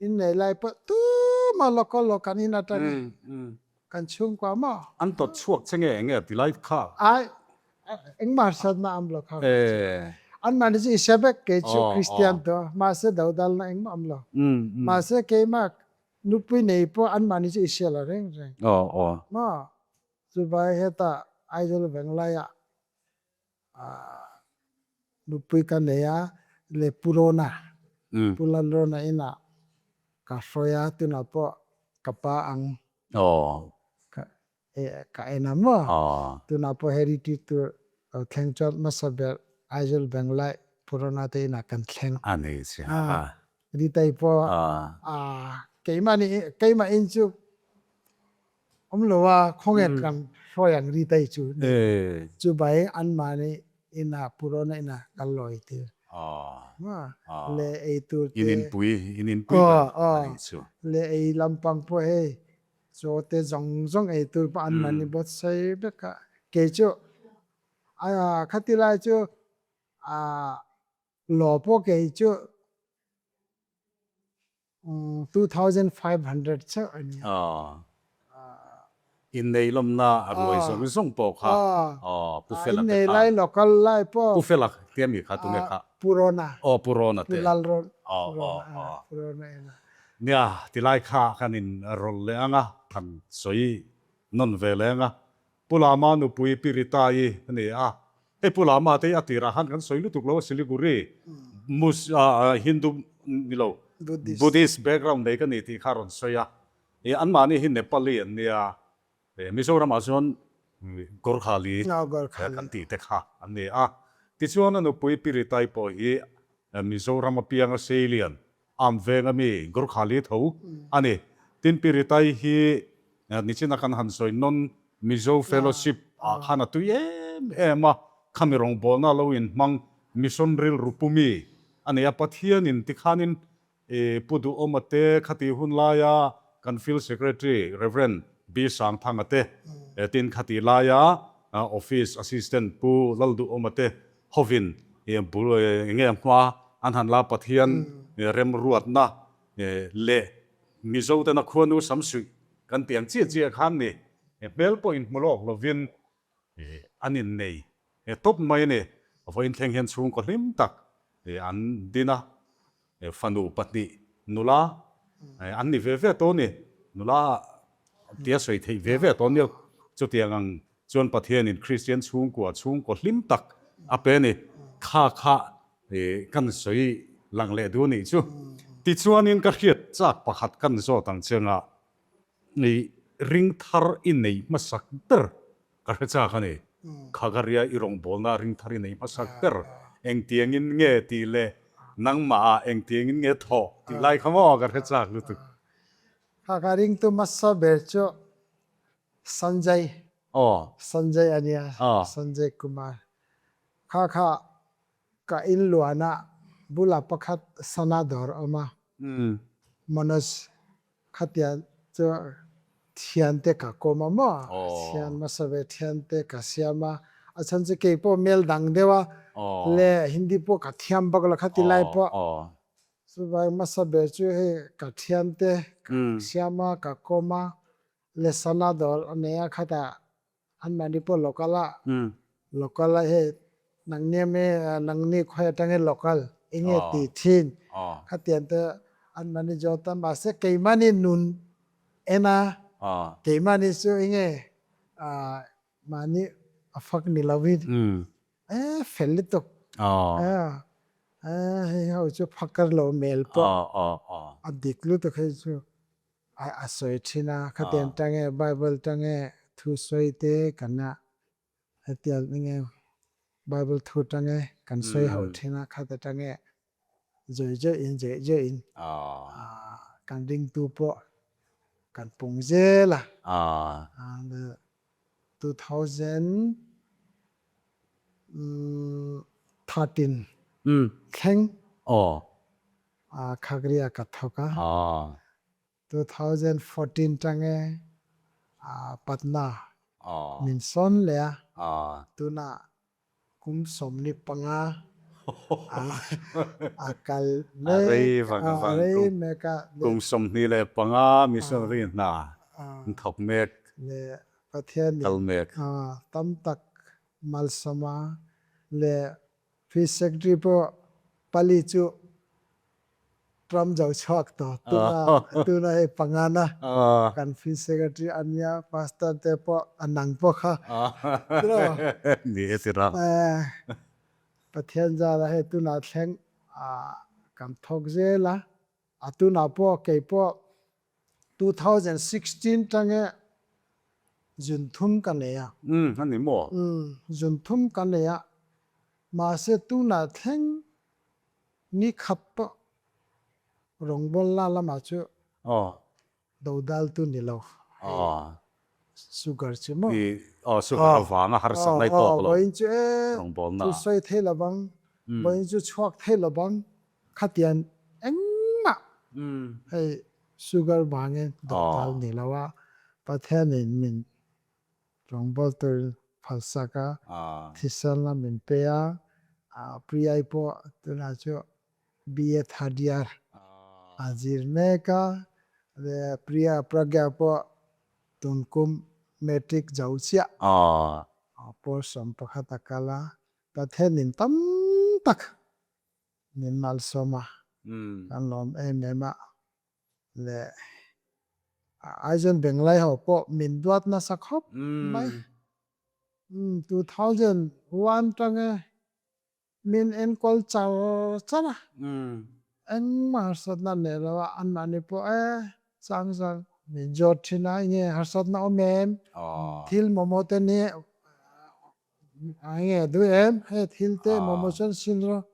innei lai pawh tumah local lo kan in atangin kan chhungkua maw.
An tawt chhuak che nge enge ti lai kha?
Ai engmah hriatna am lo kha. Anmahni chu i hre vek kei chu Kristian tawh mahse dodalna engmah am lo. Mahse keimah nupui nei pawh anmahni chu i hria lo reng reng. Maw chuvai hetah Aizawl Venglaiah nupui ka nei a le Pu Rona, Pu Lalrona inah ka hruai a tunah pawh ka pa ang ka en a maw tunah pawh hei retreat tur lo thleng chuan hmasa ber Aizawl Benglai Pu Rona te inah kan thleng a Ritei pawh keimahni keimah in chu Awm lo a, khawnge kan hruai ang ri te chu chu bai anmahni inah Purona inah kan lawi tir le ei tur te
In inpui in inpui ber a nih chu.
Le ei lampang pawh hei chaw te zawng zawng ei tur pawh anmahni buatsaih vek a, kei chu khati lai chu law pawh kei chu 2500 chauh a nia.
Innei lawmna a ruai zawng zawng pawh kha Pu Fela te
Innei lai local lai pawh.
Pu Fela te ami kha tunge kha?
Pu Rona.
Aw Pu Rona te.
Pu Lalron. Pu Rona ena.
Nia tilai kha kan in rawlh leh ang a, kan sawi nawn ve leh ang a. Pu Lama nupui Pi Rita-i a ni a, hei Pu Lama te hi a tirah khan kan sawi lutuk lo a Siliguri Mus Hindu ni lo Buddhist background nei ka ni tih kha a rawn sawi a, ih anmahni hi Nepali an nia, Mizoramah chuan Gorkhali kan tih te kha an ni a, tichuan a nupui Pi Rita-i pawh hi Mizoram apianga Seilian Am veng a mi Gorkhali tho a ni. Tin Pi Ritai hi nichina kan han sawi nawn Mizo Fellowship ah khan a tui em em a, khami rawngbawlna lo inhmang Mission rilru pu mi a nei a, Pathianin tikhanin Pu Duhawma te khati hun laia kan Field Secretary Rev. B. Sangthanga te tin khati laia Office Assistant Pu Lalduhawma te Hovin bul enge hma an han la Pathian remruatna leh Mizo tena khuanu samsuih kan tih ang chiah chiah khan ni hmel pawh inhmu lawk lovin an innei tawp mai a ni. Vawiin thleng hian chhungkaw hlim tak an din a, fanu pahnih nula an ni ve ve tawh a ni. Nula tia sawi theih ve ve tawh a nia. Chutiang ang Chuan Pathianin Kristian chhungkua chhungkaw hlim tak a pe a ni. Kha kha kan sawi lang leh duh a nih chu. Tichuanin ka hriat chak pakhat kan zawt ang che anga i ring thar i nei hmasak ber ka hre chak a ni. Khagaria i rawngbawlna ring thar i nei hmasak ber engtiangin nge tih leh nangmah ah engtiangin nge thawh tih lai kha maw ka hre chak lutuk.
Kha ka ringtu hmasa ber chu Sanjay Sanjay a nia Sanjay Kumar kha kha ka in luan ah bulah pakhat sana dawr a awm a Manoj khatia chu thian te ka kawm a maw thian hmasa ve thian te ka siam a a chhan chu kei pawh mel dang deuh a le Hindi pawh ka thiam bawk lo khati lai pawh chuvang hmasa ber chu hei ka thian te ka siam a ka kawm a Le sana dawr a nei a khatah anmahni pawh local a local a hei nangni ami nangni khawi atangin local eng nge tih thin khatiang te anmahni zawt a mahse keimahni nun en a. Keimahni chu enge mahni a fak ni lovin e fel lutuk e hei ho chu phakar lo mel pawh a dik lutuk hei chu a sawi thin a. Khatiang tange Bible tange thu sawi te kan a hetiang enge Bible thu tange kan sawi ho thin a, khata tange zawi zawi in zawi zawi in kan ringtu pawh kan pung zel a. 2013 thleng Khakria ka thawk a. 2014 tange Patna min sawn leh a, tunah kum 15 a kal mek a, a rei mek a.
Kum 25 missionary hna an thawk mek,
Pathian
kal mek.
Tam tak malsawma leh Fish Secretary pawh pali chu Trump zo chhuak tawh tuna tuna hei pangana kan Fish Secretary a nia Pastor te pawh a nang pawh kha tiraw
Ni e tira.
Pathian zara hei tunah thleng kan thawk zel a, a tunah pawh kei pawh 2016 tange zunthum ka nei a.
Umm a ni maw?
Umm zunthum ka nei a, mahse tunah thleng ni khat pawh rawngbawlna lamah chu dodal tu ni lo hei sugar chu maw?
Aw sugar avanga harsatna i tawk lo
vawiin chu e thu sawi thei lovang, vawiin chu chhuak thei lovang Khatian engmah hei sugar vangin doctor ni lo a, Pathianin min rawngbawlh turin phalsak a, thiselna min pe a, Priyai pawh tunah chu BA third year a zir mek a, Priya Pragya pawh tunkum matric zo chiah pawl 11 a kal a, Pathianin tam tak Min malsawm a, kan lawm em em a, leh Aizawl Benglai ho pawh min duat nasa khawp mai. 2001 tange min enkawl char char a, engmah harsatna nei lo a, anmahni pawh e chang chang min zawt thin a, enge harsatna awm em, thil mamawh te nia A nge duh em? Hei thil te emaw chuan sin rawh.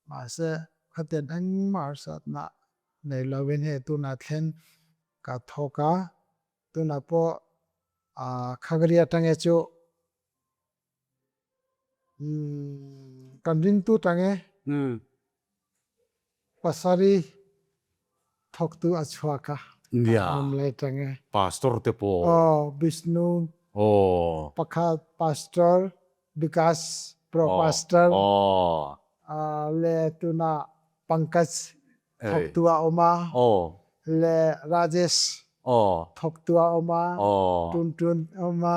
Mahse, khatian engmah harsatna nei lovin hei tunah thlen ka thawk a, tunah pawh Khagri atange chu kan ringtu tange Pasarih thawktu a chhuak a,
Nia,
a awm lai tang e.
Pastor te pawh.
Aw, Bishnu.
Aw.
Pakhat Pastor, Vikas Pro Pastor.
Aw.
Le tunah Pankaj thawktu a awm a.
Aw.
Le Rajesh.
Aw.
Thawktu a awm a.
Aw.
Tun tun a awm a.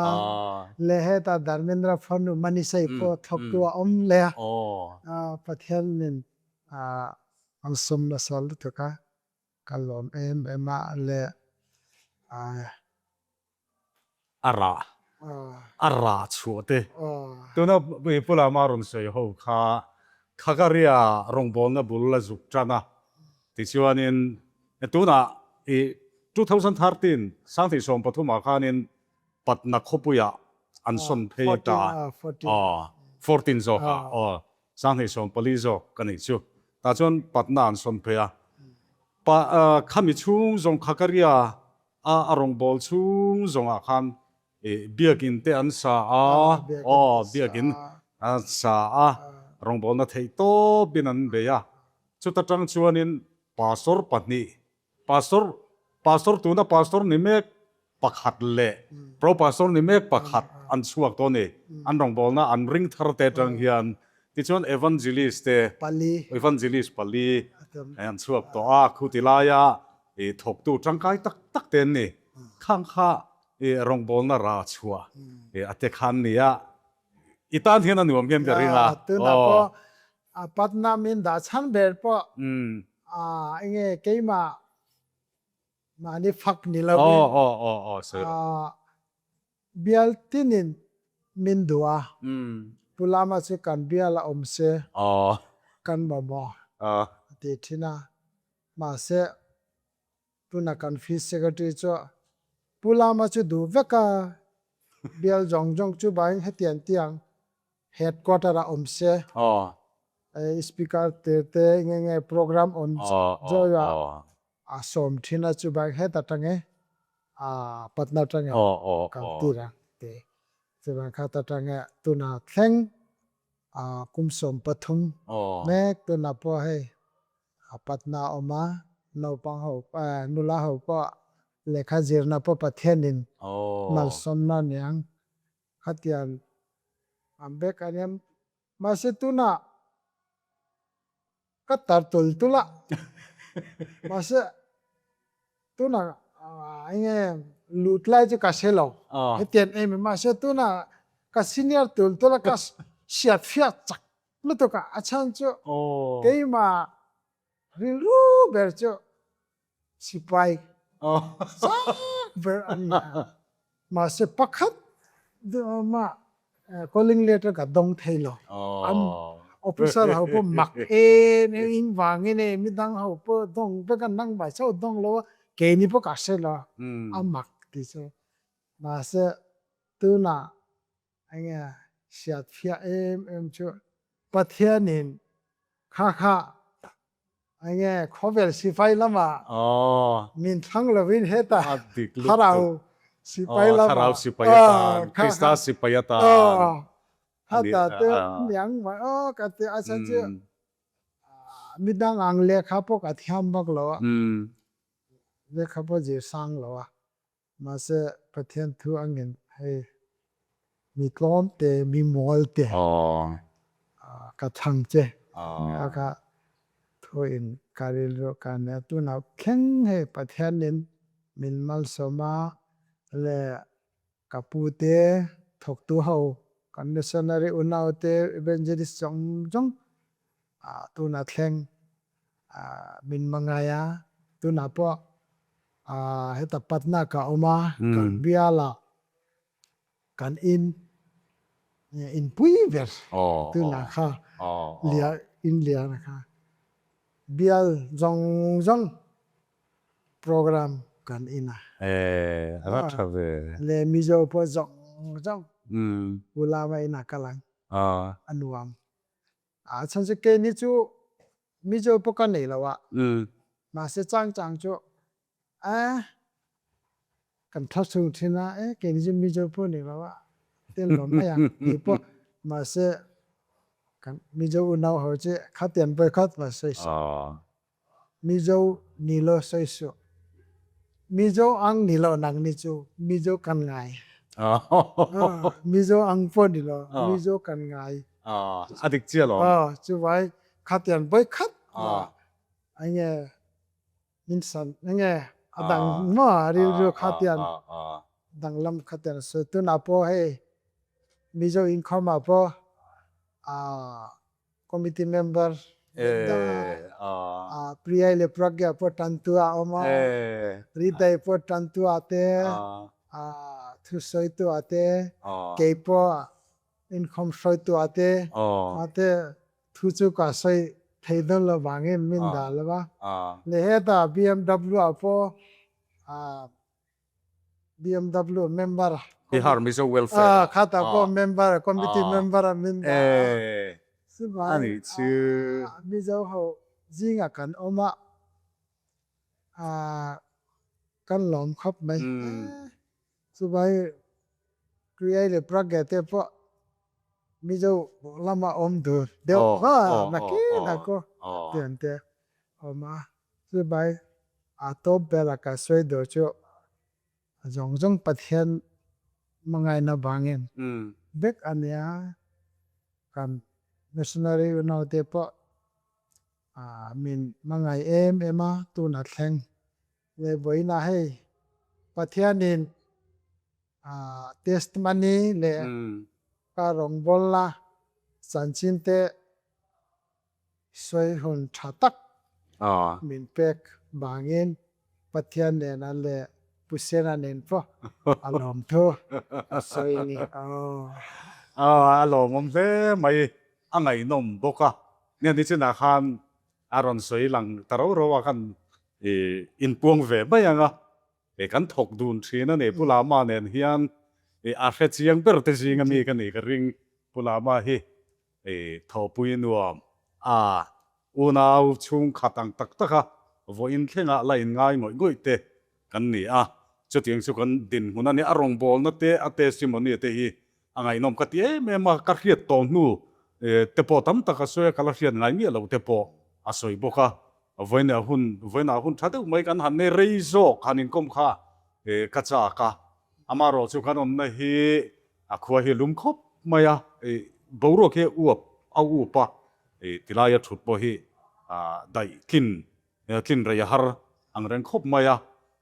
Le hetah Dharmendra fanu Manisha pawh thawktu a awm leh a.
Aw.
Pathian min An sawm nasa lutuk a, ka lawm em em a le.
A rah, a rah chhuah te. Tuna Pu Lama rawn sawi ho kha Khagaria rawngbawlna bul a zuk tan a, tichuanin tunah i 2013 2013 ah khanin Patna khawpuiah an sawn phei ta a, 14 zawkah aw. 2014 zawk ka nih chu. Tah chuan Patna an sawn phei a. Pa khami chhung zawng Khakaria a a rawngbâwl chhung zawngah khan ih biakin te an sa a, aw biakin an sa a, rawngbâwlna theih tawpin an bei a. Chuta tang chuanin pastor pahnih Pastor, Pastor tuna Pastor ni mek pakhat leh Pro Pastor ni mek pakhat an chhuak tawh a ni. An rawngbawlna an ring thar te atang hian tichuan Evangelist te, Evangelist pali an chhuak tawh a, khuti laia thawktu tangkai tak tak te an ni. Khang kha rawngbawlna ra chhuah a te kha an ni a, i tan hian a nuam hian ka ring a.
Tunah pawh A patna min dah chhan ber pawh enge keimah Mahni fak ni lovin bial tinin min duh a, Pu Lama chu kan bial a awm se kan mamawh a ti thin a, mahse tuna kan Fees Secretary chu Pu Lama chu duh vek a, bial zawng zawng chu vangin hetiang tiang Headquarter ah awm se, Speaker te te nge nge program awm zawih ah a sawm thin a chuvang het atange Patna atange kal tir ang ti. Chuvang khat atange tuna thleng kum 13 mek tuna pawh hei Patna a awm a, naupang ho nula ho pawh lehkha zirna pawh Pathianin malsawmna aniang Khatiang an vek a nia. Mahse tunah ka tar tul tul a. Mahse tunah enge lut lai chu ka hre lo. Hetiang em em mahse tunah ka senior tul tul a ka hriat fiah chak lutuk a. A chhan chu keimah rilru ber chu Sipai zak ber an ni a, mahse pakhat mah calling letter ka dawng thei lo. An officer ho pawh mak em em in vangin e midang ho pawh dawng vek a, nangmah chauh dawng lo a, keini pawh ka hre lo a mak ti chu. Mahse tunah enge hriat fiah em em chu Pathianin kha kha enge khawvel sipai lamah min thlang lovin hetah thlarau sipai lamah
Krista sipai atan
heta te miang mai aw ka ti a chhan chu midang ang lehkha pawh ka thiam vak lo a lehkha pawh zir sang lo a. Mahse, Pathian thu angin hei mi tlawm te, mi mual te ka chhang che. Kha kha thu in ka rilru ka nia. Tunah thleng hei Pathianin min malsawm a leh ka pu te, thawktu ho, kan missionary unau te, evangelist zawng zawng tunah thleng min hmangaih a. Tunah pawh Heta Patna ka awm a, kan bialah kan in inpui ber tunah kha in lian kha bial zawng zawng program kan in a. Leh Mizo pawh zawng zawng U Lama inah kal ang a nuam. A chhan chu keini chu Mizo pawh ka nei lo a, mahse chang chang chu e kan tha chung thin a, e keini chu Mizo pawh nei lo a tel lo mai ang tih pawh mahse kan Mizo unau ho chu khatiang pawh khat va sawi suh. Mizo ni lo sawi suh. Mizo ang ni lo nang ni chu Mizo kan ngai. Mizo ang pawh ni lo Mizo kan ngai.
A dik chiah lo.
Chuvai khatiang vawi khat mah enge min san enge a dang maw rilru khatiang danglam khatiang sawi tunah pawh hei Mizo inkhawm ah pawh Committee member Priyai leh Pragya pawh tantu a awm a, Hriday pawh tantu ah te, thusawitu ah te, kei pawh inkhawm hruaitu ah te, mahse thu chu ka sawi thei dawn lo vangin min dah lo va. Leh hetah BMW ah pawh BMW member
Bihar Mizo Welfare
ah khatah pawh member committee member a min dah a chuvang
ani chu
Mizo ho zingah kan awm a kan lawm khawp mai chuvang Kriyai leh Pragya te pawh Mizo lama awm tur deuh va nakin a ko tiang te awm a Chuvai a tawp ber a ka sawi duh chu zawng zawng Pathian hmangaihna vangin vek a nia, kan missionary unaute pawh min hmangaih em em a tuna thleng leh vawiinah hei Pathianin testimony leh ka rawngbawlna chanchin te Sawi hun tha tak min pek vangin Pathian nena leh Pu Sena nen pawh a lawm thu a sawi a ni.
A lawmawm hle mai, a ngaihnawm bawk a. Nia nichinah khan a rawn sawi lang ta ro ro a, khan inpuang ve mai ang a, kan thawk dun thin a ni. Pu Lama nen hian a hre chiang ber te zinga mi ka nih ka ring. Pu Lama hi Thawhpui nuam a unau chhungkhat ang tak tak a vawiin thlengah la inngai ngawih ngawih te kan ni a, chutiang chu kan dinhmun a ni. A rawngbawlna te, a testimony te hi a ngaihnawm ka ti em em a, ka hriat tawh hnu te pawh tam tak a sawi a, ka la hriat ngai miah loh te pawh a sawi bawk a. Vawiinah hun, vawiinah hun tha deuh mai kan han nei rei zawk han inkawm kha ka chak a, amaherawh chu kan awmna hi A khua hi lum khawp mai a, boruak hi a uap a up a, tilaia thut pawh hi daih tlin tlin rei a har ang reng khawp mai a.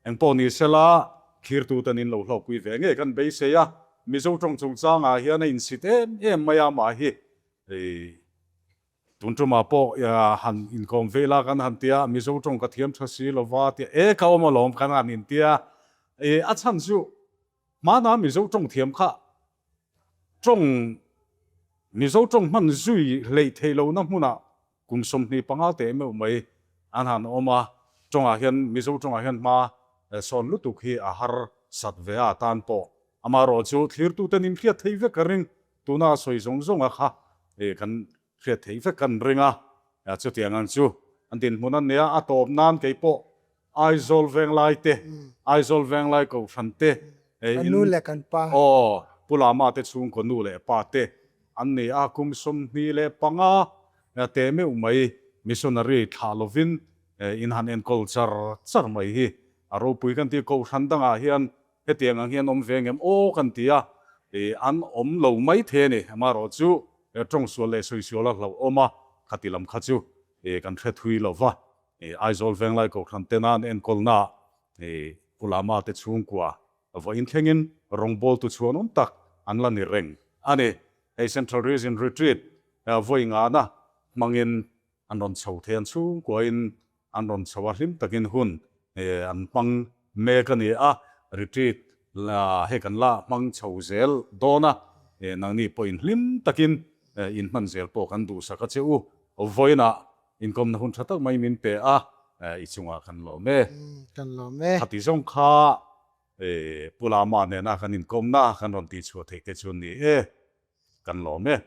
Engpawh ni sela, thlirtuten in lo hlawkpui ve ngei kan beisei a, Mizo tawng chungchangah hian a insit em em mai a, amah hi tun tumah pawh han inkawm ve ila kan han tia, Mizo tawng ka thiam tha si lova tia, e ka awm alawm kan han intia, a chhan chu Hmana Mizo tawng thiam kha tawng Mizo tawng hman zui hleih theih lohna hmunah kum 25 teh meuh mai an han awm a, tawngah hian Mizo tawngah hian hma sawn lutuk hi a har sat ve a tan pawh amaherawh chu thlirtuten in hriat theih vek ka ring, tuna a sawi zawng zawnga kha kan hriat theih vek kan ring a, chutiang ang chu an dinhmun a nia, a tawp nan kei pawh Aizawl Venglai te, Aizawl Venglai Kohhran te,
Ka nu leh kan pa.
Aw, Pu Lama te chhungkaw nu leh pa te an ni a, kum 25 teh meuh mai missionary thlah lovin in han enkawl char char mai hi a ropui kan ti. Kohhran dangah hian hetiang ang hian awm ve ngem aw kan ti a, an awm lo mai thei a ni. Amaherawh chu tawngsual leh sawisual a hlauhawm a, khati lam kha chu kan hre thui lo va. Aizawl Venglai Kohhran tena an enkawlnaah Pu Lama te chhungkua vawiin thlengin rawngbawltu chhuanawm tak an la ni reng a ni. Hei Central Region Retreat vawi ngana hmangin an rawn chho thei, an chhungkuain an rawn chho a, hlim takin hun an hmang mek a ni a, retreat hei kan la hmang chho zel dawn a, nangni pawhin hlim takin inhman zel pawh kan duhsak a che u. Vawiinah Inkawmna hun tha tak mai min pe a, i chungah kan lawm e.
Kan lawm e.
Khati zawng kha Pu Lama nena kan inkawmna kan rawn tihchhuah theih te chu ni e, kan lawm e.